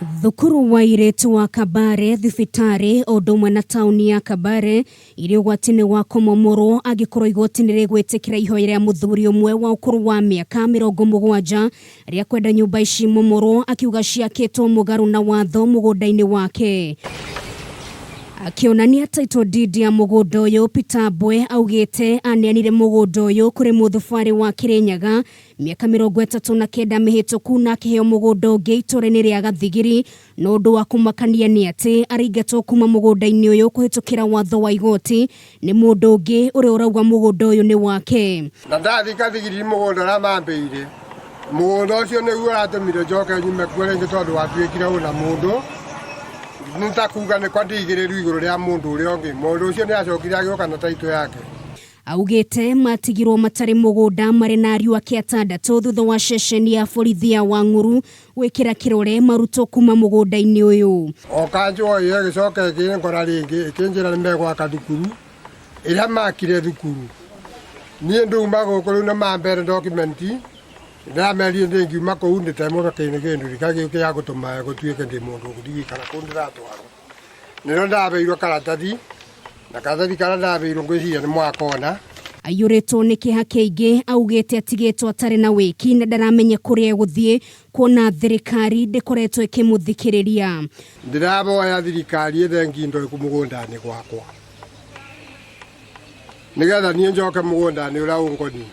Thukuru wa airĩtu wa Kabare, thibitarĩ o ũndũ ũmwe na taũni ya Kabare irĩ ũgwati-inĩ wa kũmomorwo angĩkorwo igoti nĩ rĩgwĩtĩkĩra ihoya rĩa mũthuri ũmwe wa ũkũrũ wa mĩaka 70 rĩa kwenda nyũmba ici imomorwo akiuga ciakĩtwo mũgarũ na watho mũgũnda-inĩ wake. Akĩonania title deed ya mũgũnda ũyũ, Peter Mbwe augĩte aneanire mũgũnda ũyũ kũrĩ mũthubarĩ wa Kĩrĩnyaga Mĩaka 39 mĩhĩtũku na akĩheo mũgũnda ũngĩ itũũra-inĩ rĩa Gathigiri, no ũndũ wa kũmakania nĩ atĩ araingatwo kuma mũgũnda-inĩ ũyũ kũhĩtũkĩra watho wa igoti nĩ mũndũ ũngĩ ũrĩa ũrauga mũgũnda ũyũ nĩ wake. Na ndathiĩ Gathigiri mũgũnda ũrĩa mambĩire, mũgũnda ũcio nĩguo ũratũmire njoke nyume kuo rĩngĩ tondũ watuĩkire wĩna mũndũ, nĩ ta kuga nĩ kwa ndigĩrĩru igũrũ rĩa mũndũ ũrĩa ũngĩ. Mũndũ ũcio nĩ acokire agĩũka na taitũ yake. Augĩte matigirwo matarĩ mũgũnda marĩ na ariũ ake atandatũ thutha wa ceceni ya borithi ya Wang'uru gwĩkĩra kĩrore marutwo kuma mũgũnda-inĩ ũyũ. O kanjũ o ĩyo ĩgĩcoka ĩkĩngora rĩngĩ ĩkĩnjĩra nĩ megwaka thukuru ĩrĩa makire thukuru. Niĩ nduma gũkũ rĩu na mambere document ndĩramerire ndĩngiuma kũu ndĩtemũrwo kĩndũ kĩndũ gĩa gũtũma gũtuĩke ndĩ mũndũ ũgũthiĩ gũikara kũu ndĩratwarwo. Nĩrĩo ndaheirwo karatathi, na karatathi karĩa ndaheirwo ngwĩciria nĩ mwakona. Aiyũrĩtwo nĩ kĩeha kĩingĩ, augĩte atigĩtwo atarĩ na wĩki na ndaramenya kũrĩa egũthiĩ kuona thirikari ndĩkoretwo ĩkĩmũthikĩrĩria. Ndĩraboya thirikari ĩthengie indo mũgũnda-inĩ gwakwa nĩgetha niĩ njoke mũgũnda-inĩ ũrĩa ũngoniĩ.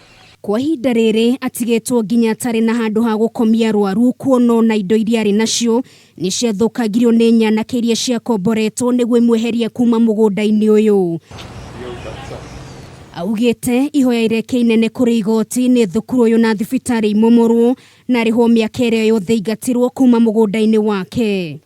Kwa ihinda rĩrĩ atigĩtwo nginya atarĩ na handũ ha gũkomia arwaru kuona ona indo iria arĩ nacio nĩ ciathũkangirio nĩ nyanake iria ciakomboretwo nĩguo imweherie kuma mũgũnda-inĩ ũyũ. Augĩte ihoya rĩake inene kũrĩ igoti nĩ thukuru ũyũ na thibitarĩ imomorwo na arĩhwo mĩaka ĩrĩa yothe aingatirwo kuma mũgũnda-inĩ wake.